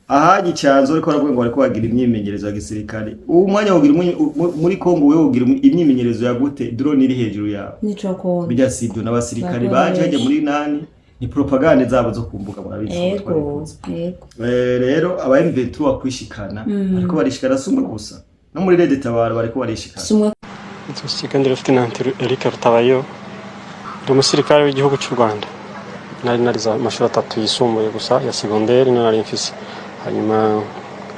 Ahanye icanzo ariko baravuga ngo bariko bagira imyimenyerezo ya gisirikare. Uwo mwanya wogira muri Kongo, wewe wogira imyimenyerezo ya gute drone iri hejuru yawe? Nico kunda. Bijya sibyo n'abasirikare Bakora baje hajya benshi. muri nani, ni propagande zabo zo kumbuga, murabizi ko twabikoze. Rero aba M23 kwishikana ariko barishikana, si umwe gusa, no muri RED Tabaro bariko barishikana. Sumwe. Nitwa Second Lieutenant Eric Rutabayo, ndi umusirikare w'igihugu cy'u Rwanda. Nari narize amashuri atatu yisumbuye gusa ya secondaire niyo nari mfise, hanyuma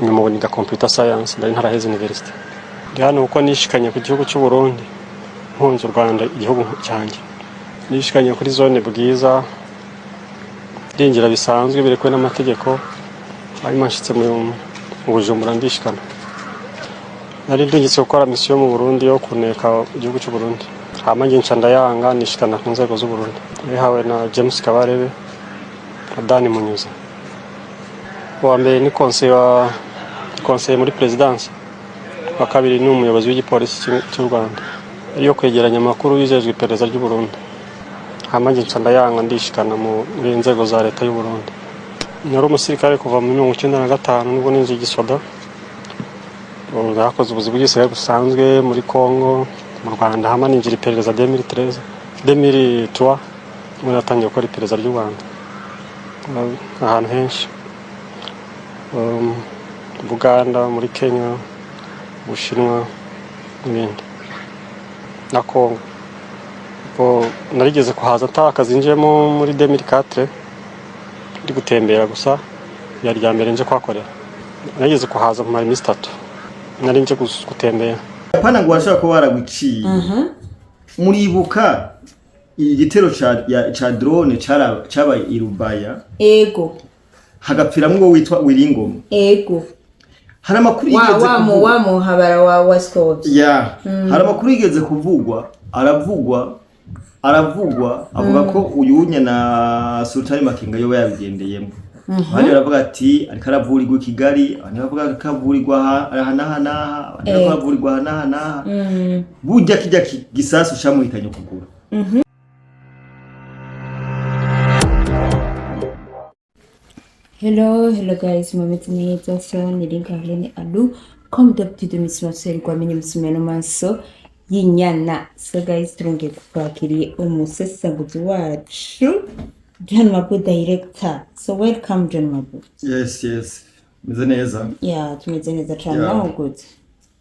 nyuma ubu niga computer science, nari ntaraheza university. Ndi hano kuko nishikanye ku gihugu cy'u Burundi mpunze u Rwanda, igihugu cyanjye. Nishikanye kuri zone Bwiza, ndinjira bisanzwe birekuwe n'amategeko, hanyuma nshitse mu Bujumbura ndishikana. Nari ndungitse gukora mission mu Burundi yo kuneka igihugu cy'u Burundi, hama nje nca ndayanga, nishikana ku nzego z'u Burundi. Nabihawe na James Kabarebe na Dan Munyuza. Uwa mbere ni conseiller wa conseiller muri présidence, uwa kabiri ni umuyobozi w'igipolisi cy'u Rwanda, ariyo kwegeranya amakuru yijejwe iperereza ry'u Burundi. Hama nje nca ndayanga, ndishikana muri nzego za leta y'u Burundi. Nari umusirikare kuva mu 95, nibwo ninjiye igisoda. Bakoze ubuzi bw'igisirikare busanzwe muri Congo, mu Rwanda, hama ninjira iperereza 2013, 2003, nibwo natangiye gukora iperereza ry'u Rwanda ahantu henshi, Buganda, muri Kenya, Bushinwa n'ibindi na Congo. Ubwo narigeze kuhaza ata akazi njemo muri 2004, ndi gutembera gusa, yari irya mbere nje kuhakorera. Narigeze kuhaza mara iminsi 3, nari nje gutembera. Apana ngo barashobora kuba baragwiciye. Muribuka igitero ca drone cabaye i Rubaya, hagapfiramwo uwo witwa Wiringoma? Ego. Hari amakuru Wa yigeze wa mu kuvugwa. Wa muhabara wa Scovia. Ya, hari amakuru yigeze kuvugwa, aravugwa avuga ko uyunya na Sultani Makenga yoba yabigendeyemo. Abandi baravuga ati ariko aravurirwa i Kigali, abandi bavuga ko akavurirwa aha n'aha n'aha, abandi bavuga ko avurirwa aha n'aha n'aha. Burya kijya gisasu camuhitanye ukuguru. Hello, hello guys, mumeze neza? So ni Link Arlene Alu, comme d'habitude misi yose rwamenye musumeno maso y'inyana. So guys, turongeye kukwakiriye umusesanguzi wacu John Mabu director. So welcome, John Mabu. Yes, meze neza. Yeah, tumeze neza cyane. Naho good.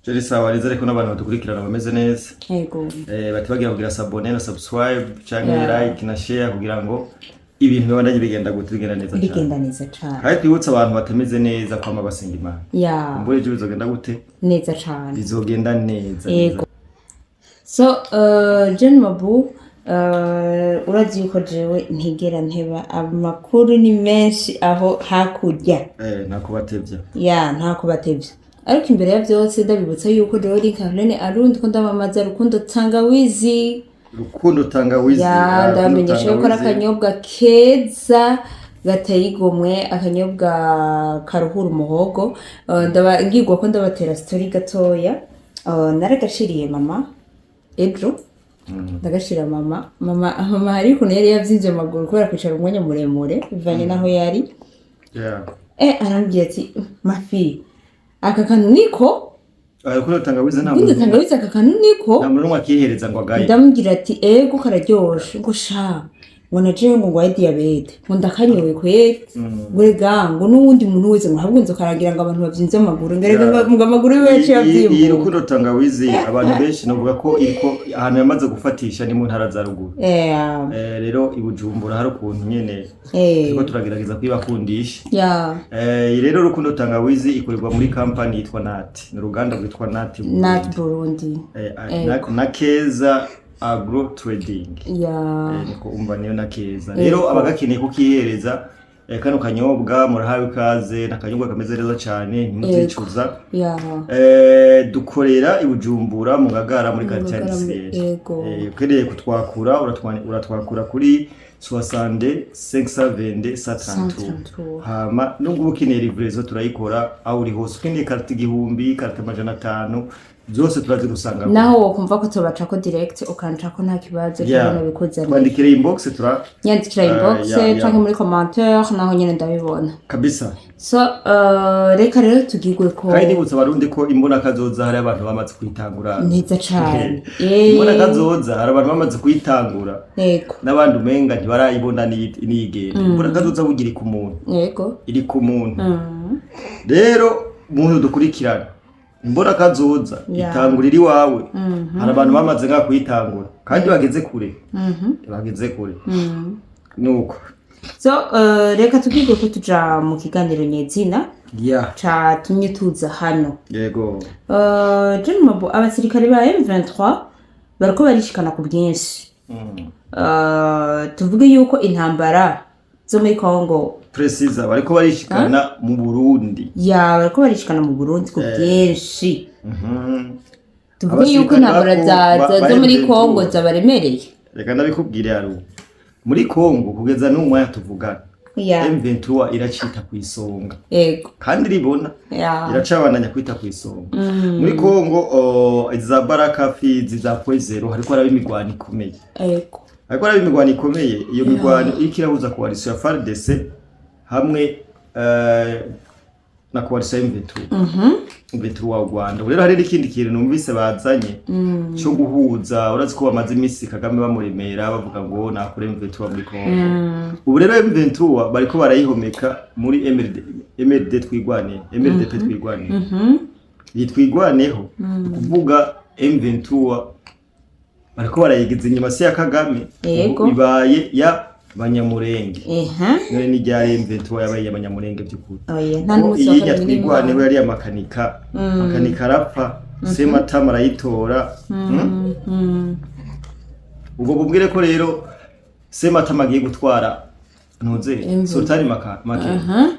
Jeri sawa neza, ariko n'abantu badukurikirana bameze neza. Yego. Batibagira kugira s'abonner na subscribe canke like na share kugira ngo ibintu bibandanye bigenda gute, bigenda neza cyane. Bigenda neza cyane. Kandi twibutse abantu batameze neza kwama basenga Imana. Mbure ejo bizogenda gute? Neza cyane. Bizogenda neza. Yego. So John Mabu, urazi yuko jewe ntigera nteba, amakuru ni menshi aho hakurya. Ntako batevya. Ya, ntako batevya, ariko imbere ya byose ndabibutsa yuko jewe Link Arlene Arundi ko ndamamaza Rukundo Tangawizi. Rukundo Tangawizi. Ya. Ah, Rukundo Ndabamenyesha yuko ari Tangawizi. akanyobwa keza gateye igomwe, akanyobwa karuhura umuhogo. Ngirwa ko ndabatera story gatoya. Naragashiriye mama ejo, ndagashira mama. Mama hari ukuntu yari yavyimvye amaguru kubera kwicara umwanya muremure bivanye n'aho yari. Arambwira ati: "Mafi, aka kantu niko." Ah, Rukundo Tangawizi nta Rukundo muntu Tangawizi, aka kantu niko. Nta muntu n'umwe akihereza ngo agaye. Ndamubwira ati: "Ego, kararyoshe." Ngo sha, ngo najewe ngo ngwaye diyabete, ngo ndakanyoye kweri, ngo rega ngo n'uwundi muntu wese, ngo ahubwo nzokarangira ngo abantu bavyimvye amaguru, ngo erega ngo amaguru yiwe yaciye Iyi avyimbuka. Rukundo Tangawizi, abantu benshi novuga ko iriko ahantu yamaze gufatisha ni mu ntara za ruguru. Rero i Bujumbura hari ukuntu nyene turiko turagerageza kuyibakundisha. Iyi rero Rukundo Tangawizi ikorerwa muri kampani yitwa Nat, ni uruganda rwitwa Nat Burundi. Nat Burundi. Na Keza Agro Trading. Niko umva niyo na Keza. Rero abagakeneye kukihereza, kano kanyobwa murahawe ikaze, n'akanyobwa kameze neza cane, ntimuzicuza. Dukorera i Bujumbura mu Ngagara muri quartier Ngagara industrielle. Ukeneye kutwakura uratwakura kuri 60 522 133. 133. Hama nubwo ukeneye livraison turayikora aho uri hose, ukeneye karita 1000, karita 500, zose turazigusanga. Naho wokumva ko tobacako direct, ukancako nta kibazo, cyangwa nabikuzanira. Twandikire inbox tura Nyandikira inbox ya. canke muri commentaire, naho nyene ndabibona. Kabisa. So reka rero tugirwe ko. Kandi nibutsa Abarundi ko imbona kazoza hari abantu bamaze kuyitangura. Neza cane. Imbona kazoza hari abantu bamaze kuyitangura n'abandi umenga ntibarayibona niyigenda. Imbona kazoza burya iri ku muntu, iri ku muntu. Rero muntu dukurikirana, imbona kazoza itangura iri iwawe. Hari abantu bamaze nka kuyitangura kandi bageze kure, bageze kure. Nuko So reka tugirwe ko tuja mu kiganiro nyezina catumye tuza hano. John Mabo, abasirikare ba M23 bariko barishikana ku bwinshi. Tuvuge yuko intambara zo muri Congo Precisa, bariko barishikana mu Burundi. Ya, bariko barishikana mu Burundi ku bwinshi. Tuvuge yuko Abasirikare intambara zo muri ba M23. Congo zabaremereye. Reka ndabikubwire, haru muri Congo kugeza n'ubu mwanya tuvugana, M23 iracita ku isonga kandi ribona iracabandanya kwita ku isonga muri Congo. Za Baraka, Fizi, za Point Zéro, hariko haraba imigwano ikomeye. Hariko haraba imigwano ikomeye. Iyo migwano iriko irahuza coalition ya FARDC hamwe na coalition ya M23, M23 wa Rwanda. Ubu rero hari n'ikindi kintu numvise bazanye cyo guhuza. Urazi ko bamaze iminsi Kagame bamuremera, bavuga ngo nakure M23 muri Congo. Ubu rero M23 bariko barayihomeka muri MRD, MRD twigwane, MRDP twigwane. Iyi twigwaneho ni kuvuga M23 bariko barayigiza inyuma si ya Kagame, ubu ibaye ya Banyamurenge. None ni ryari M23 yabaye iy'Abanyamurenge by'ukuri? Oya, nta Ko n'umunsi wa iyi kabiri twigwaneho n'Imana. yari makanika, makanika arapfa, Sematama arayitora. Ubwo bubwire ko rero Sematama agiye gutwara ntuze M23. Sultani Makenga.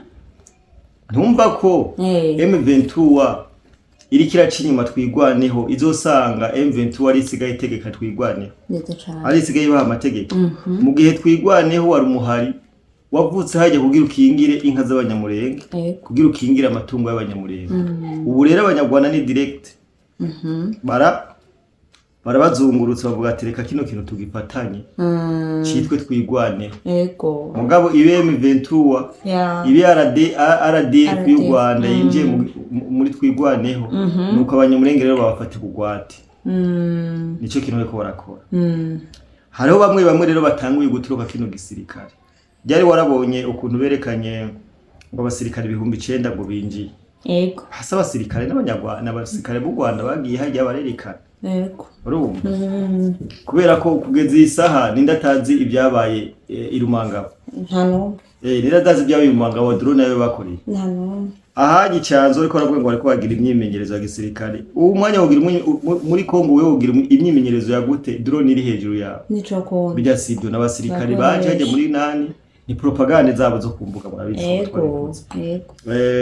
Ntumva ko M23 iriko iraca inyuma twigwaneho, izosanga M23 ari isigaye itegeka twigwaneho, Neza cane. ari isigaye ibaha amategeko, mu gihe twigwaneho wari umuhari wavutse hajya kugira ukingire inka z'Abanyamurenge, kugira ukingire amatungo y'Abanyamurenge. Ubu rero Abanyarwanda ni direct barabazungurutse, bavuga ati reka kino kintu tugifatanye citwe twigwaneho. Mugabo ibe M23, ibe RD, RDF y'u RDF, Rwanda yinjiye muri twigwaneho, nuko Abanyamurenge rero babafata bugwate. Nico kintu bariko barakora. Hariho bamwe bamwe rero batanguye gutoroka kino gisirikare. Byari warabonye ukuntu berekanye ngo abasirikare 9000 ngo binjiye. Hasi abasirikare n'Abanyarwanda, abasirikare b'u Rwanda bagiye hajya barerekana. Urumva, kubera ko kugeza iyi saha ninde atazi ibyabaye i Rumangabo? Nta n'umwe. Ninde atazi ibyabaye i Rumangabo, drone nayo bakoreye? Nta n'umwe. Ahanye icanzo ariko baravuga ngo bariko bagira imyimenyerezo ya gisirikare. Ubu mwanya wogira muri Kongo, wewe wogira imyimenyerezo ya gute drone iri hejuru yawe? Nico kunda. Bijya sibyo n'abasirikare Bakora baje hajya benshi. muri nani, ni propagande zabo zo kumbuga, murabizi ko twabikoze.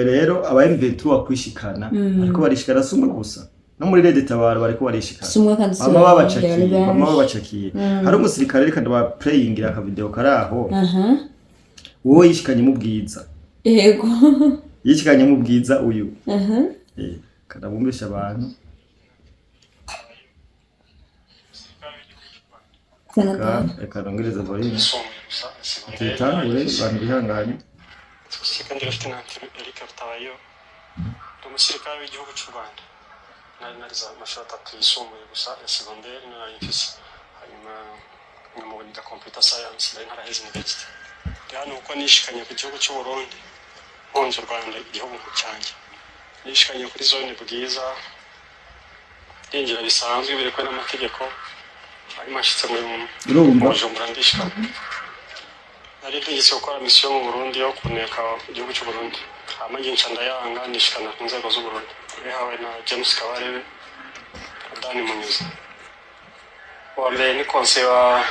Rero aba M23 bakwishikana, ariko barishikana si umwe gusa, no muri Red Tabara bariko barishikana. Si umwe kandi si bama babiri, babacakiye ni benshi. Bama babacakiye. Hari umusirikare, reka ndaba playingira aka video karaho. Wowe yishikanye mu bwiza. Yishikanye mu bwiza uyu. Kanabumvisha abantu. Reka nongereze volume, tuyitangure, abantu bihanganye. Second Lieutenant Eric Rutabayo, ndi umusirikare w'igihugu cy'u Rwanda. Nari narize amashuri atatu yisumbuye gusa ya segonderi niyo nari mfise, hanyuma nyuma niga computer science, nari ntaraheze university. Ndi hano kuko nishikanye ku gihugu cy'u Burundi nkunze u Rwanda, igihugu cyanjye. Nishikanye kuri zone Bwiza, ndinjira bisanzwe birekwe n'amategeko, hanyuma nshitse muri Urumva? Bujumbura ndishikana. Nari ntegetse gukora misiyo mu Burundi yo kuneka igihugu cy'u Burundi, hama nje nca ndayanga, nishikana ku nzego z'u Burundi. Bihawe na James Kabarebe na Dan Munyuza. Uwa mbere ni conseiller wa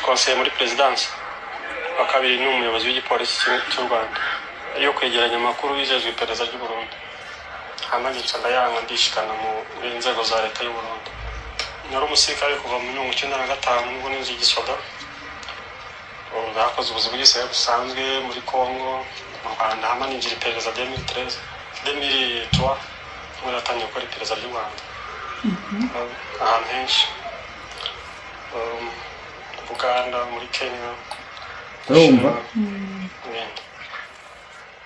conseiller muri présidence, uwa kabiri ni umuyobozi w'igipolisi cy'u Rwanda yo kwegeranya amakuru yizejwe iperereza ry'u Burundi. Hama nje nca ndayanga, ndishikana muri nzego za leta y'u Burundi. Nari umusirikare kuva mu 95 nibwo ninjiye igisoda. Bakoze ubuzima bw'isirikare busanzwe muri Congo, mu Rwanda, hama ninjira iperereza 2013, 2003 nibwo natangiye gukora iperereza ry'u Rwanda ahantu henshi, Buganda, muri Kenya, Urumva? n'ibindi,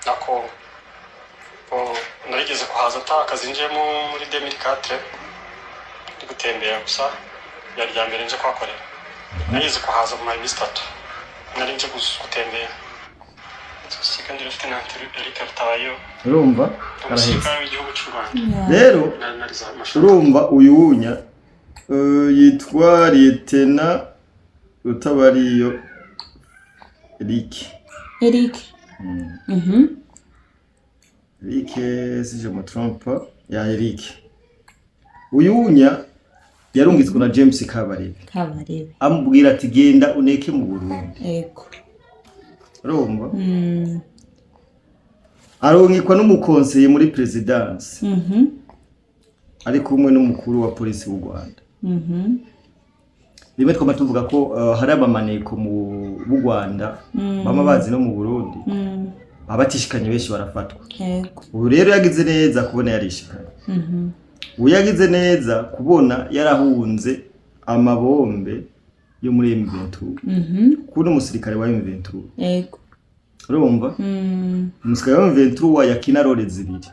na Congo. Narigeze kuhaza ata zinjiyemo muri 2004, ndi gutembera gusa, yari irya mbere nje kuhakorera. Narigeze kuhaza mu iminsi 3, nari nje gutembera. Second Lieutenant Eric Rutabayo, Urumva karaheze. umusirikare w'igihugu cy'u Rwanda. Rero Nari narize amashuri. Urumva uyu wunya yitwa Lieutenant Rutabariyo Eric. Eric. Eric, si je me trompe pas, ya Eric. Uyu wunya yarungitswe na James Kabarebe. Kabarebe. Amubwira ati: "Genda uneke mu Burundi." Urumva arungikwa n'umukonseye muri présidence, ari kumwe n'umukuru wa polisi w'u Rwanda. Rimwe twama tuvuga ko hari abamaneko mu b'u Rwanda bama bazi no mu Burundi, abatishikanye benshi barafatwa. Ubu rero yagize neza kubona yarishikanye. Ubu yagize neza kubona yarahunze amabombe yo muri M23, kuko n'umusirikare wa M23. Urumva umusirikare wa M23 yakina rôle zibiri,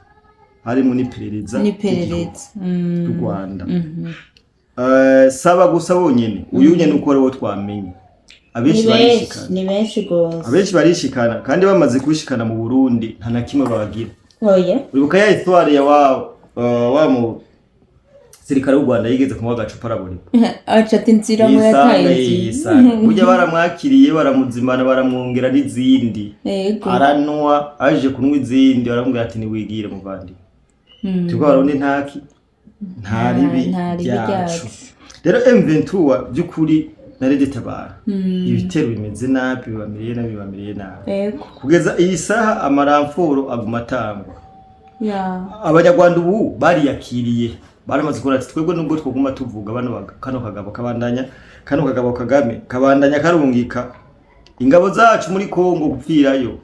harimo n'iperereza n'iperereza ry'u Rwanda. Saba gusa bonyene, uyu nyene uko ariwo twamenye, abenshi Ni benshi. barishikana. Ni benshi gose. Abenshi barishikana, kandi bamaze kwishikana mu Burundi nta na kimwe babagira. Oya. Uribuka ya histoire ya wa mu sirikare w'u Rwanda yigeze kunywa agacupa araboreka? Aca ati inzira ngo Yisanga. yataye inzira. Yisanga burya baramwakiriye, baramuzimana, baramwongera n'izindi. Aranwa, aje kunywa izindi baramubwira ati: "Niwigire muvandimwe." Turiko Barundi ntaki nta ribi Nta ribi ryacu. ryacu. Rero M23 by'ukuri naredetabara ibitero bimeze nabi, bibamereye nabi, bibamereye nabi. Kugeza iyi saha amaramforo aguma atangwa. Abanyarwanda ubu bariyakiriye, baramaze kubona ati: "Twebwe nubwo twoguma tuvuga bano kano kagabo kabandanya, kano kagabo Kagame kabandanya karungika ingabo zacu muri Kongo gupfirayo."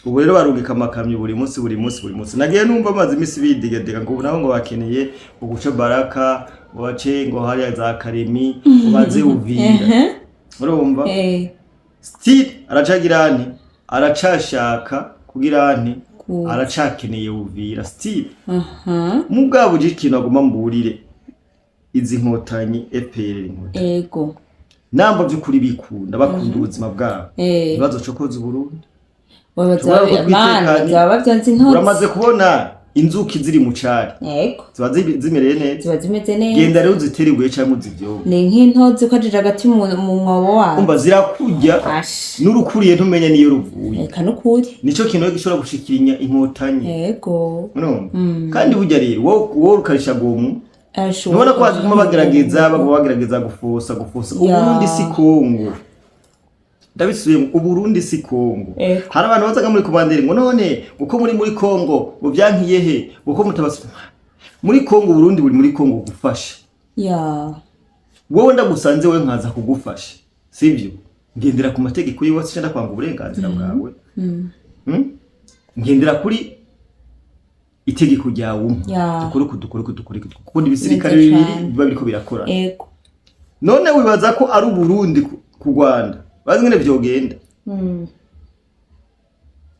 Ubu rero barungika amakamyo buri munsi, buri munsi, buri munsi. Nagiye numva amaze iminsi bidigadiga ngo ubu nabo ngo bakeneye ngo guca Baraka, ngo bace ngo hariya za Karemi, ngo baze Uvira. Urumva still aracagira nti aracashaka kugira nti aracakeneye Uvira still. Mugabo uje ikintu aguma mburire izi nkotanyi, FPR inkotanyi, namba by'ukuri bikunda, bakunda ubuzima bwabo, ibibazo cokoza Uburundi. Tubona ko Mana, twitekanye. bazaba bavyanze intozi. Uramaze kubona inzuki ziri mu cari, ziba zimereye neza. Ziba zimeze neza. Genda rero uzitere ibuye canke uzivyombe. Ni nk'intozi ko ajije agati mu mwobo wayo. Umva, zirakurya. Ash. N'urukuriye ntumenye niyo ruvuye. Reka n'ukuri. Nico kintu rero gishobora gushikirinya inkotanyi. Urumva? Kandi burya rero wowe ukarisha gomu. Ashobora. Ntubona ko baguma bagerageza, baguma bagerageza gufosa. Uburundi si Kongo, ndabisubiyemo, Uburundi si Kongo. Hari abantu bazaga muri kubandera ngo none uko muri Kongo ngo byankiye he, uko mutabasi muri Kongo? Uburundi buri muri Kongo gufasha. Wowe ndagusanze, wowe nkaza kugufasha, sibyo? Ngendera ku mategeko yiwe, sinshaka kwanga uburenganzira bwawe. Ngendera kuri itegeko ryawe umpa. Dukore uku, dukore uku, dukore uku, kuko ibisirikare Neza bibiri cane. biba biriko birakora. None wibaza ko ari Uburundi ku Rwanda bazi ngene vyogenda?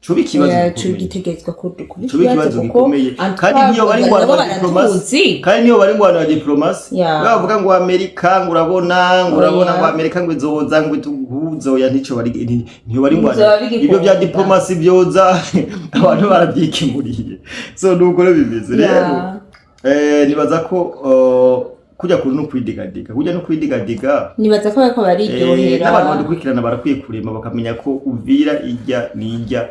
Coba ikibazo Oya, gikomeye. gitegerezwa kuba Coba ikibazo kuko gikomeye. Kandi niyo bari nabo ingwano ya diplomasi, baratuzi. kandi niyo bari ingwano ya diplomasi, bavuga ngo Amerika, ngo urabona, ngo urabona, ngo Amerika ngo izoza ngo ituhuze, oya, ntico bari niyo bari ingwano. Bizoba bigikunda. Ibyo bya diplomasi byoza abantu barabyikemuriye. So nuko rero bimeze rero. Nibaza ko kujya kuri no kwidigadiga, kujya no kwidigadiga. Nibaza ko bariko bariryohera. N'abantu badukurikirana barakwiye kurema bakamenya ko Uvira ijya n'ijya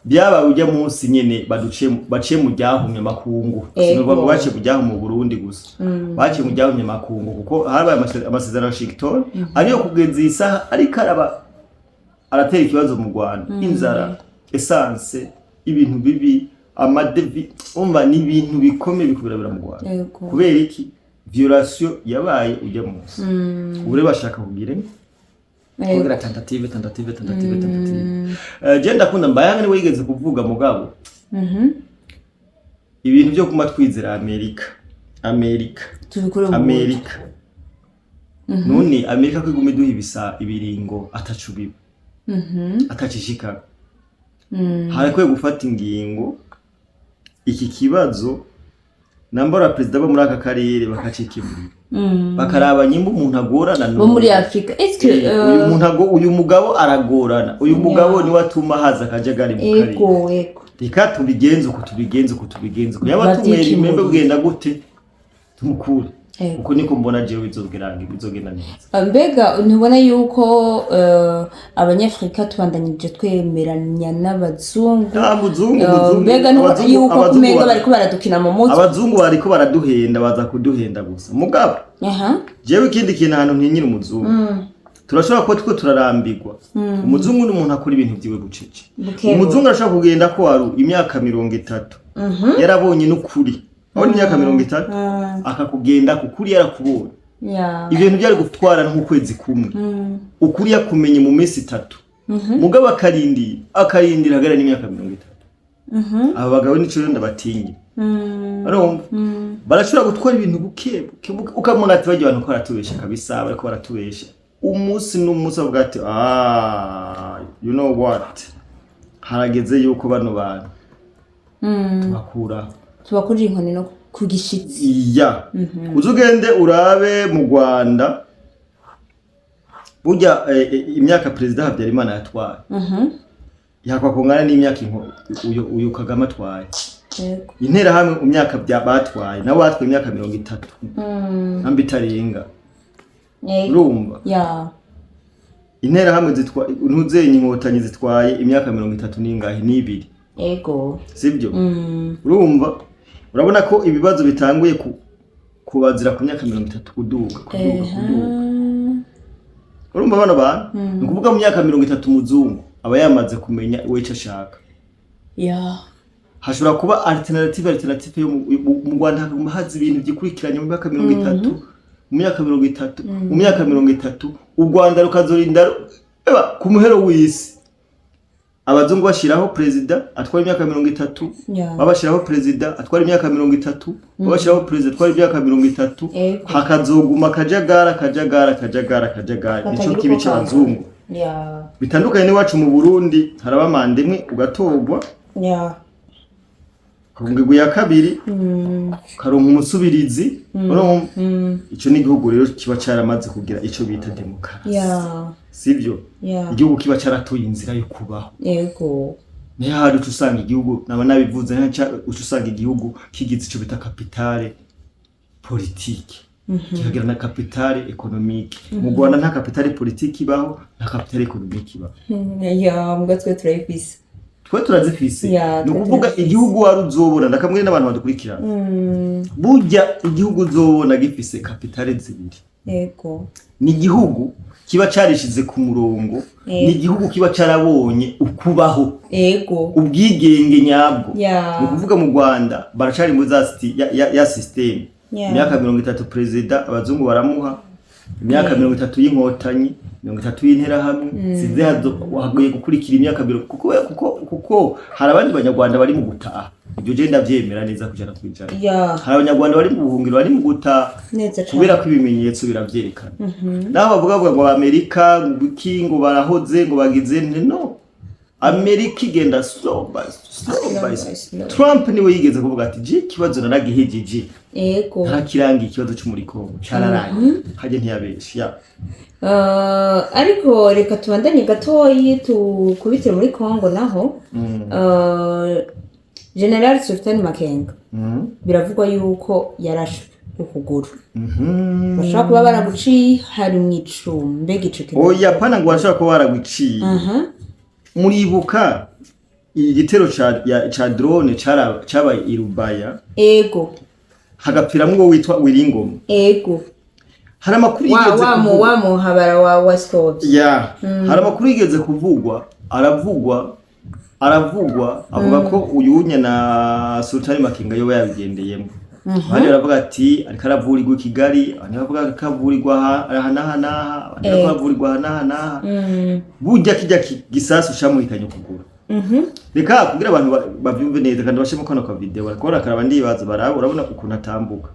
byabaye ujya munsi nyene baduciye, baciye mu ryahumye makungu. Sinumva ngo baciye mu ryahumye mu Burundi gusa, baciye mu ryahumye makungu, kuko habaye amasezerano ya Washington ariyo kugeza iyi saha ariko araba aratera ikibazo mu Rwanda: inzara, essence, ibintu bibi, amadevi. Umva, ni ibintu bikomeye bikubirabira mu Rwanda. Kubera iki? Violation yabaye ujya munsi. Ubu rero bashaka kugira kugira tentative, tentative, tentative, tentative. Je ndakunda Mbayanga, niwe yigeze kuvuga. Mugabo ibintu byo kuma twizera Amerika, Amerika, Tubikure mu Amerika, none Amerika ko iguma iduha ibisa ibiringo atacu biba atacishikana, harakwiye gufata ingingo. Iki kibazo nambara perezida bo muri aka karere bakacikemurira, bakaraba nyimba umuntu agorana Bo muri Afrika, est-ce que Uyu muntu uyu mugabo aragorana, uyu mugabo niwe atuma haza akajagari mu karere. ego ego Reka tubigenze uko, tubigenze uko, tubigenze uko, yaba tumera Bavyikemurire. imembe bugenda gute, tumukure. Uko niko mbona jewe bizogenda neza. Mbega ntubona yuko abanyafurika tubandanyije twemeranya n'abazungu? Nta muzungu. Muzungu Mbega ntubona yuko kumenga bariko baradukina mu mutwe? Abazungu bariko baraduhenda, baza kuduhenda gusa. Mugabo jewe ikindi kintu, ahantu ntinyira umuzungu, turashobora kuba two turarambirwa. Umuzungu ni umuntu akora ibintu vyiwe bucece. Buke. Umuzungu arashobora kugenda ko wari imyaka 30 yarabonye n'ukuri, abona imyaka 30 akakugenda kukuri yarakubonye. Ibintu byari gutwara nk'ukwezi kumwe, ukuri yakumenye mu minsi 3. Mugabo akarindira, akarindira, hagara n'imyaka 30. Aba bagabo nico rero ndabatinya. Urumva barashobora gutwara ibintu buke buke buke, ukamubona ati bagiye abantu ko baratubesha kabisa, bariko baratubesha. Umunsi n'umunsi avuga ati: "Ah, you know what, harageze yuko bano bantu tubakuraho." Tubakurira inkoni no ku gishitsi. Iya, uze ugende urabe mu Rwanda burya, imyaka perezida Habyarimana yatwaye yakwa kungana n'imyaka uyu Kagame atwaye. Interahamwe mu myaka bya batwaye, nabo batwaye imyaka 30 namba itarenga. Urumva interahamwe zitwa ntuzenye, inkotanyi zitwaye imyaka 32 n'ingahe? Sibyo? Urumva, urabona ko ibibazo bitanguye kubazira ku myaka 30, kuduga, kuduga, kuduga. Urumva bano bantu, ni ukuvuga mu myaka 30 umuzungu aba yamaze kumenya we icyo ashaka. Hashobora kuba alternative yo mu Rwanda, hakaguma haza ibintu byikurikiranye mu myaka 30, mu myaka 30, mu myaka 30, u Rwanda rukazorinda eba ku muhero w'isi abazungu bashiraho perezida atwara imyaka 30, babashiraho perezida atwara imyaka 30, babashiraho perezida atwara imyaka 30. Hakazoguma akajagari, akajagari, akajagari, akajagari. Nico Batagira kibi uko c'abazungu. Bitandukanye n'iwacu mu Burundi, haraba manda imwe ugatorwa, ukaronka iya kabiri, ukaronka umusubirizi. Urumva ico ni igihugu rero kiba caramaze kugira ico bita demokarasi, sivyo? Igihugu kiba caratoye inzira yo kubaho. Niyo hari uca usanga igihugu, naba nabivuze, uca usanga igihugu kigize ico bita capitale politique, kikagira na capitale économique. Mu Rwanda nta capitale politique ibaho, nta capitale économique ibaho. Ya, mbwa twe turayifise. Twe turazifise. Ya, Ni twe ukuvuga turazifise. igihugu wari uzobona, ndakamwe n'abantu badukurikirana, burya igihugu uzobona gifise capitale zibiri ni igihugu kiba carishize ku murongo, ni igihugu kiba carabonye ukubaho, ubwigenge nyabwo. Ni ukuvuga mu Rwanda baracari muri za ya système. Imyaka 30 perezida abazungu baramuha imyaka 30 y'inkotanyi, 30 y'interahamwe, sinzi hagoye gukurikira imyaka mirongo, kuko hari abandi banyarwanda bari mu gutaha. Ibyo je ndavyemera neza 100%. Hari abanyarwanda bari mu buhungiro, bari mu gutaha, Neza cane. kubera ko ibimenyetso biravyerekana. Naho bavuga ngo Amerika ngo iki, ngo barahoze, ngo bagize nte, no Amerika igenda slow by slow Slow by by slow. slow. Trump niwe yigeze kuvuga ati: "Je ikibazo naragihejeje, narakirangiye, ikibazo cyo muri Congo cararangiye." Hajye ntiyabeshe ya. Ariko reka tubandanye gatoyi, tukubitire muri Congo naho. General Sultan Makenga biravugwa yuko yarashwe ukuguru, bashobora kuba baraguciye hari mu icumbi. Mbega ico kintu? Oya, pana ngo bashobora kuba baragwiciye. Muribuka igitero ca drone cabaye i Rubaya, hagapfiramwo uwo witwa Wiringoma? Hari amakuru Wa yigeze wa mu kuvugwa. wa muhabara wa Scovia. Ya, hari amakuru yigeze kuvugwa, aravugwa, aravugwa, avuga ko uyu na Sultani Makenga yoba yabigendeyemo. Abandi baravuga ati ariko aravurirwa i Kigali, abandi baravuga ko avurirwa aha n'aha n'aha, abandi baravuga ko avurirwa aha n'aha n'aha. Burya kijya gisasu camuhitanye ukuguru. Reka kugira abantu bavyumve neza kandi bashemo kano ka video barakora akaraba, ndibaza baraba, urabona ukuntu atambuka.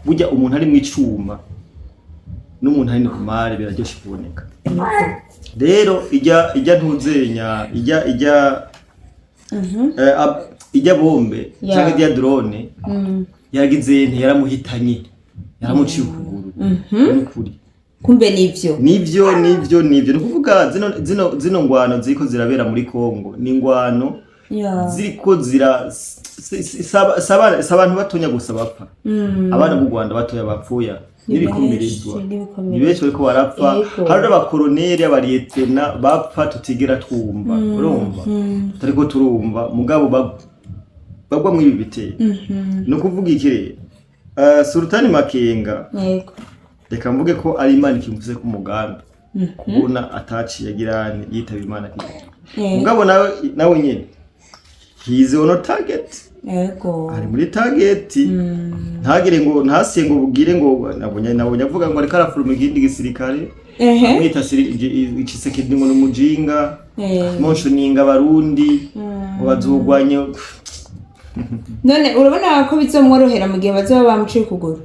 Burya umuntu ari mu icuma n'umuntu ari normal biraryoshe kuboneka. Rero ijya ntuzenya, ijya Ijya bombe Yeah. cyangwa ijya drone yaragize ntiyaramuhitanye, yaramuciye ukuguru, n'ukuri. Kumbe nivyo. Nivyo, ni ukuvuga zino ngwano ziriko zirabera muri Kongo ni ngwano ziriko zira si abantu batonya gusa bapfa, abana b'u Rwanda batoya bapfuya n'ibikomerezwa. Benshi, n'ibikomerezwa. Ni benshi bariko barapfa. Hari n'abakoroneri, abariyetena bapfa tutigera twumva, urumva, tutariko turumva, mugabo bagwa mw'ibi bitero. Ni ukuvuga iki rero? Sultani Makenga, reka mvuge ko ari Imana ikimvuze ku mugambi kubona ataciye agirane yitaba Imana kigera. Mugabo nawe nyene he is on target. Ari muri target. Ntagire ngo ntasiye ngo bugire ngo nabonye avuga ngo ariko arafuruma ikindi gisirikare, amwita Tshisekedi ngo n'umujinga, monshoninga abarundi ngo bazogwanye. None urabona ko bizomworohera mu gihe bazoba bamuciye ukuguru?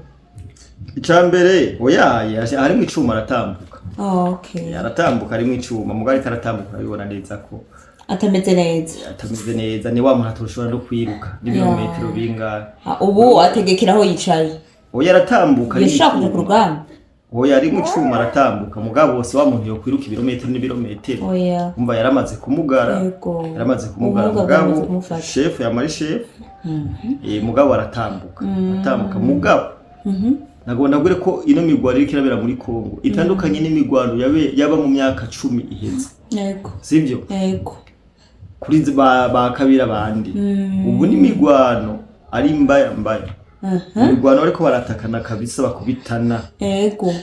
Icambere, oyaye, harimo icuma aratambuka. Oh, okay. Aratambuka harimo icuma, mugabo ariko aratambuka urabibona neza ko atameze neza. Atameze neza. Ni wa muntu atoshobora no kwiruka n'ibirometero bingahe. Ah, ubu ategekera aho yicaye. Oya, aratambuka ari Yashaka kuja ku icuma. rugamba. Oya, ari mu cuma aratambuka, mugabo si wa muntu yokwiruka ibirometero n'ibirometero. Oya. Umva, yaramaze kumugara. Yaramaze kumugara. Ubumuga Mugabo bwamaze kumufata. Chef yamari chef. Mugabo aratambuka, aratambuka, mugabo nagomba ndabwire ko ino migwano iriko irabera muri Kongo itandukanye n'imigwano yaba mu myaka 10 iheze. Sivyo? Yego. Kuri ba kabira bandi, ubu ni imigwano ari mbaya mbaya, imigwano bariko baratakana kabisa, bakubitana.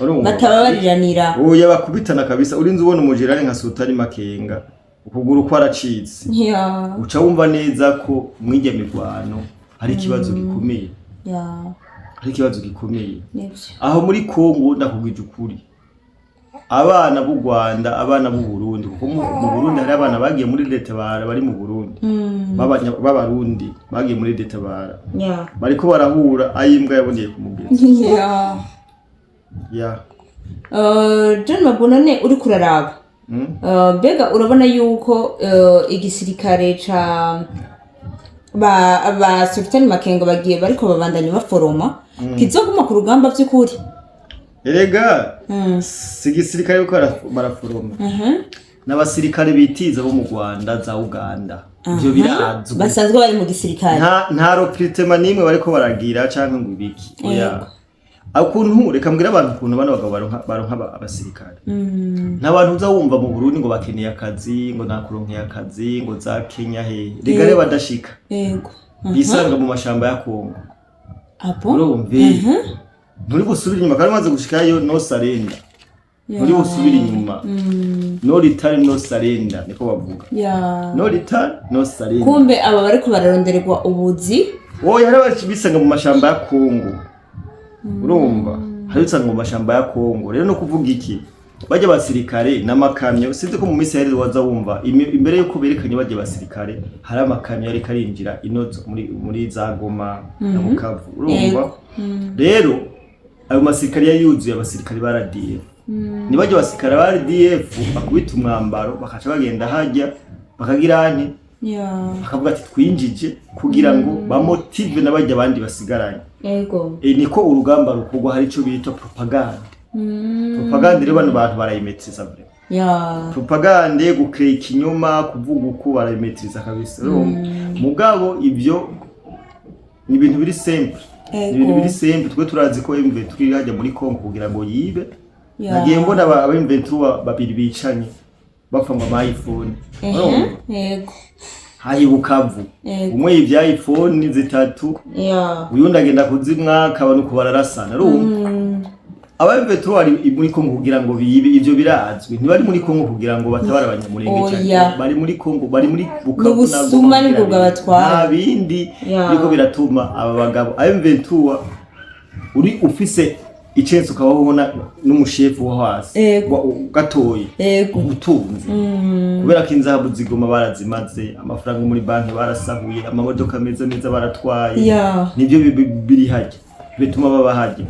Urumva? Batababariranira. Oya, bakubitana kabisa. Urinze ubona umujirani nka Sultani Makenga ukuguru kwaracitse, uca wumva neza ko mw'irya migwano hari ikibazo gikomeye, hari ikibazo gikomeye. Nivyo. Aho muri Kongo, ndakubwije ukuri, abana b'u Rwanda, abana b'u Burundi, kuko mu Burundi hari abana bagiye muri RED-Tabara bari mu Burundi, b'Abarundi bagiye muri RED-Tabara, bariko barahura ayimbwa yaboneye ku mugezi. Ya. John Mabunane, uri kuraraba, mbega urabona yuko igisirikare ca ba Sultan Makenga bagiye bariko babandanya baforoma kizoguma ku rugamba vy'ukuri? Erega si igisirikare bariko baraforoma, n'abasirikare bitiza bo mu Rwanda, za Uganda, ivyo birazwi. Basanzwe bari mu gisirikare. Nta recrutement nimwe bariko baragira canke ngo ibiki, oya. Ukuntu, reka mbwira abantu ukuntu bano bagabo baronka abasirikare. Nta bantu uza wumva mu Burundi ngo bakeneye akazi, ngo nakuronkeye akazi, ngo za Kenya he. Rega rero badashika bisanga mu mashamba ya Kongo. Apo. Urumva, nturi busubire inyuma, kandi umaze gushikayo no surrender, nturi busubire inyuma. No return, no surrender, niko bavuga. No return, no surrender. Kumbe aba bariko bararondererwa ubuzi. Oya, hari abisanga mu mashamba ya Kongo, urumva, hari usanga mu mashamba ya Kongo. Rero no kuvuga iki, bajya basirikare n'amakamyo, sinzi ko mu minsi yaheze waza wumva imbere yuko berekanye bajya basirikare, hari amakamyo ariko arinjira ino muri za Goma na Bukavu, urumva. Rero ayo masirikare yari yuzuye abasirikare ba RDF. Ni bajya basirikare ba RDF bakubita umwambaro, bakaca bagenda hajya bakagira ane, bakavuga ati twinjije kugira ngo bamotive n'abajya abandi basigaranye. Niko urugamba rukorwa. Hari ico bita propagande. Propagande rero bano bantu barayimetiriza vraiment. Propagande, gucrea ikinyoma, kuvuga uko, barayimetiriza kabisa. Urumva, mugabo ivyo ni ibintu biri simple, ni ibintu biri simple. Twe turazi ko M23 iri hajya muri Congo kugira ngo yibe. Nagiye mbona aba M23 babiri bicanye bapfa ngo ama iPhone. Urumva? Hahi Bukavu, umwe yivye iPhone zitatu, uyundi agenda kuzimwaka, abantu ko bararasana. Urumva, aba M23 bari muri Congo kugira ngo bibe, ivyo birazwi. Ntibari muri Congo kugira ngo batabare Abanyamulenge Oya. cyane. Bari muri Congo, bari muri Bukavu na N'ubusuma Goma nibwo kugira bibe. bwabatwara. Nta bindi biriko biratuma aba bagabo M23. Uri ufise icensi ukaba ubona n'umushefu wo hasi gatoyi, ubutunzi, kubera ko inzahabu zigoma barazimaze, amafaranga muri banki barasahuye, amamodoka meza meza baratwaye. Nibyo biri hajya bituma baba hajya.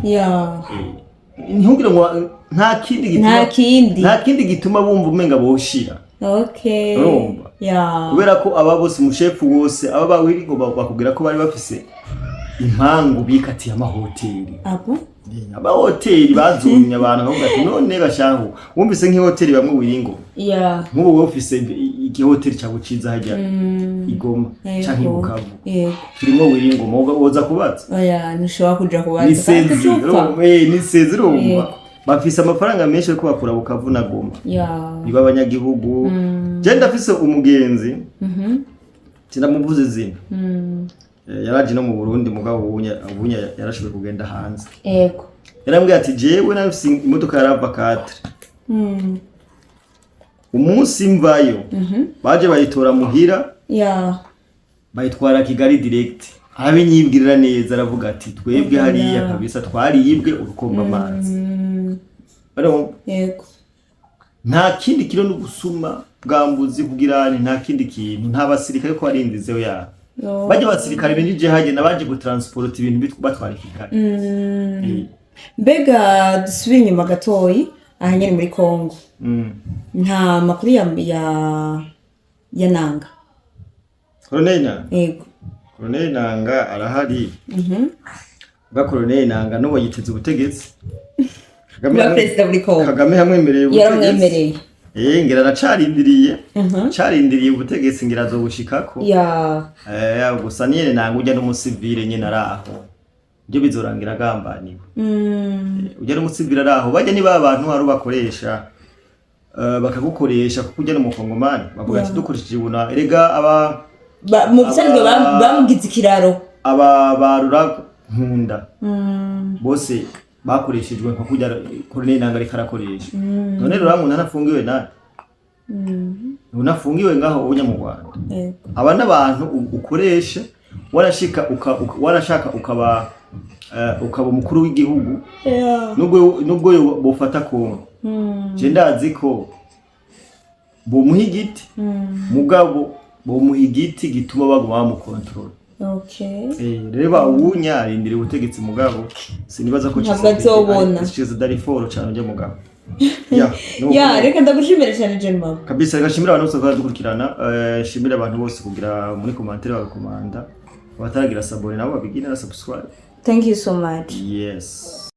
Ntugire ngo nta kindi gituma. Nta kindi. Nta kindi gituma bumva umenga boshira. Okay. Urumva? Yeah. Kubera ko aba bose, umushefu wose, aba ba Willy Ngoma bakubwira ko bari bafise impangu, bikatiye amahoteli. Abo? Amahoteli bazumye abantu bakavuga ati: "None bashangu wumvise nk'ihoteli bamwe Willy Ngoma?" Nk'ubu wowe ufise igihoteli cyawe ciza hajya i Goma canke i Bukavu, kirimo Willy Ngoma, woza kubaza? Oya, ntushobora kuja kubaza. Ni sezi. Kandi ucupfa. Ni sezi, urumva? Yego. Bafise amafaranga menshi ariko bakura Bukavu na Goma. Niba abanyagihugu, je ndafise umugenzi, sinamuvuze izina, yaraje no mu Burundi, mugabo ubunya yarashoboye kugenda hanze. Yarambwiye ati: "Jewe nafise imodoka ya RAV4, umunsi mvayo baje bayitora muhira, bayitwara Kigali direct." Arabinyibwirira neza, aravuga ati: "Twebwe hariya kabisa twariyibwe urukomba amazi." Urumva? Yego. Nta kindi kiro n'ubusuma bwambuzi kugira nta kindi kintu, nta basirikare ko barindizeho yabo. No. Bajya abasirikare binjije hagenda baje gutransporta ibintu batwara i Kigali. Mbega dusubire inyuma gatoyi, aha nyene muri Kongo, nta makuru ya Nanga? Colonel Nanga? Yego. Colonel Nanga arahari. Bwa Colonel Nanga n'ubu yiteze ubutegetsi. Kagame Kuba perezida muri Kongo. Kagame yamwemereye ubutegetsi. Yaramwemereye. Ngira aracarindiriye. Carindiriye ubutegetsi, ngira azobushikako. Gusa nyene Nanga ujya n'umusivile nyene araho. Ibyo bizorangira agambaniwe. Ujya n'umusivile araho. Bajya niba abantu hari bakoresha, bakagukoresha kuko ujya n'umukongomani bavuga ati: "Dukoresheje ubuna erega aba Mu bisanzwe bamugize ikiraro. Aba barura nkunda bose bakoreshejwe nka kurya Colonel Nanga ariko arakoresha." None rura ntanafungiwe nani, unafungiwe ngaho unya mu Rwanda? Yego. Aba n'abantu ukoresha, warashika warashaka ukaba ukaba umukuru w'igihugu, nubwo bofata Kongo, je ndazi ko bomuha igiti, mugabo bomuha igiti gituma baguma bamukontorora. Rero bawunya arindiriye ubutegetsi, mugabo sinibaza ko Ntabwo azobona. Tshisekedi ari fort cyane ujya mugabo ya nuko. Ya, reka ndagushimire cyane, John Mama. Kabisa, reka nshimire abantu bose baradukurikirana, nshimire abantu bose kugira muri commentaire bagakomanda, abataragira s'abonner nabo babigine na subscribe. Thank you so much. Yes.